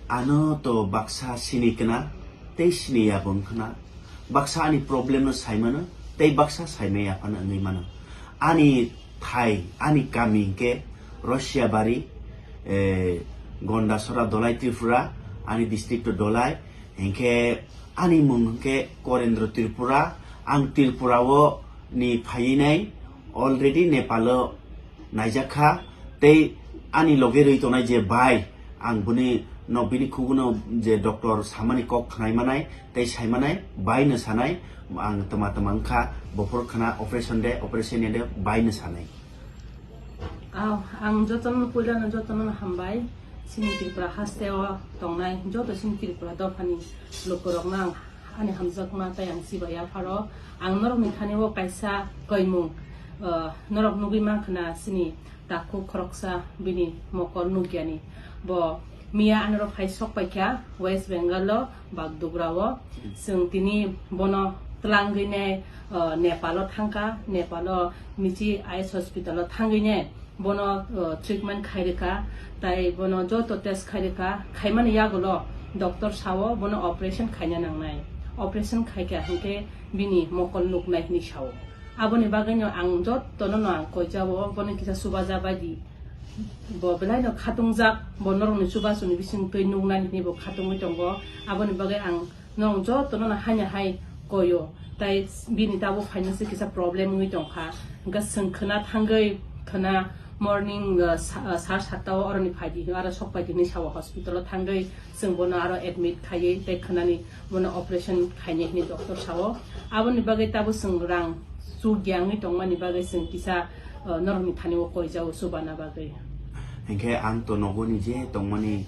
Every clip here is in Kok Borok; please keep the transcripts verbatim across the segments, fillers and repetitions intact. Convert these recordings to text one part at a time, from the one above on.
Ano to baksa sini kna, tei sini ya bo wngkhna. Baksa ani problem no sai mano, tei baksa sai maya phano wngwi mano. Ani thai, ani kami hinkhe Russia bari, eh, Gondasora Dolai Tripura, ani district to Dolai, hinkhe ani mung hinkhe Korendro Tripura, ang Tripura o ni phaiwi nai, already Nepal o naijak kha, tei ani loge rwi tongnai je bai, ang bini no bini khuguno je doctor samani kok khnai manai tei sai manai, bai no sanai, ang tama tama wngkha, bophor khna operation de, operation de, bai no sanai. Aw, ang jotono puilano jotono hambai, chini Tripura haste o tongnai joto chini Tripura dophani lukurokno ang ani hamjakma tei ang chibai yapharo. Ang norokni thani o kaisa koimung, ah, norok nugwi mankha na chini takhuk khoroksa bini mokol nukyani. Bo miya anoro phai sok paikha West Bengal o Bagdogra o. Chwng tini bono twlangwi nai, ah, Nepal o thangkha. Nepal o Michi Eyes Hospital o thangwi nai bono, uh, treatment khai rwkha, tai bono joto test khai rwkha, khaimani yagulo doctor sao bono operation khaina nangnai, operation khaikha hinkhe bini mokol nuknai hinwi sao. Aboni bagwino ang jotono no ang koijao, bono kisa chubaja baidi, bo belaino khatungjak, bo norokni chubasuni bising twi nuknani hinwi bo khatungwi tongo. Aboni bagwi ang norok jotono no haino hai koyo, tai bini tabuk phainase kisa problem wngwi tongkha. Hwnkhe chwng khwna thangwi, khwna morning, uh, sa-, uh, sar satta o oroni phaidi, aro sok paidi hinwi sao, hospital o thangwi chwng bono aro admit khaiwi tei khwnani bono operation khainai hinwi doctor sao. Aboni bagwi tabuk chwng rang chukya wngwi tongmani bagwi chwng kisa, uh, norokni thani o koijao chubana bagwi. Hinkhe ang to nogo ni je tongmani,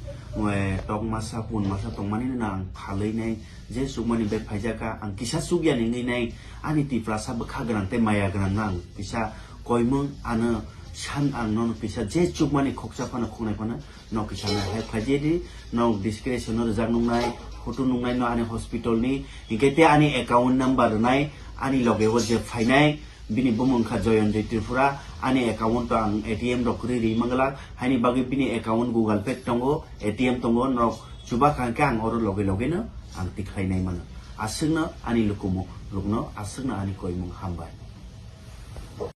eh, tok masa, pun masa tongmani no ang phalwi nai, je chukmani bag phaijak kha, ang kisa chukya ni wngwi nai, ani Tiprasa bwkha gwnang tei maya gwnang no ang kisa koimung ano san, ang nono kisa je chukmani khoksa phano khoknai phano no kisa no help khlai di, no description no rijak nuknai, photo nuknai no ani hospital ni, hinkhe tei ani account number rwnai, ani loge o je phainai, bini bumung kha Joyonjoy Tripura, ani account o ang A T M rok kwrwi ri manglak, haini bagwi bini account Google Pay tongo, A T M tongo, norok chuba kha hinkhe ang oro loge loge no ang tikhlai nai mano. Aswkno ani lukumu rokno, aswkno ani koimung hambai.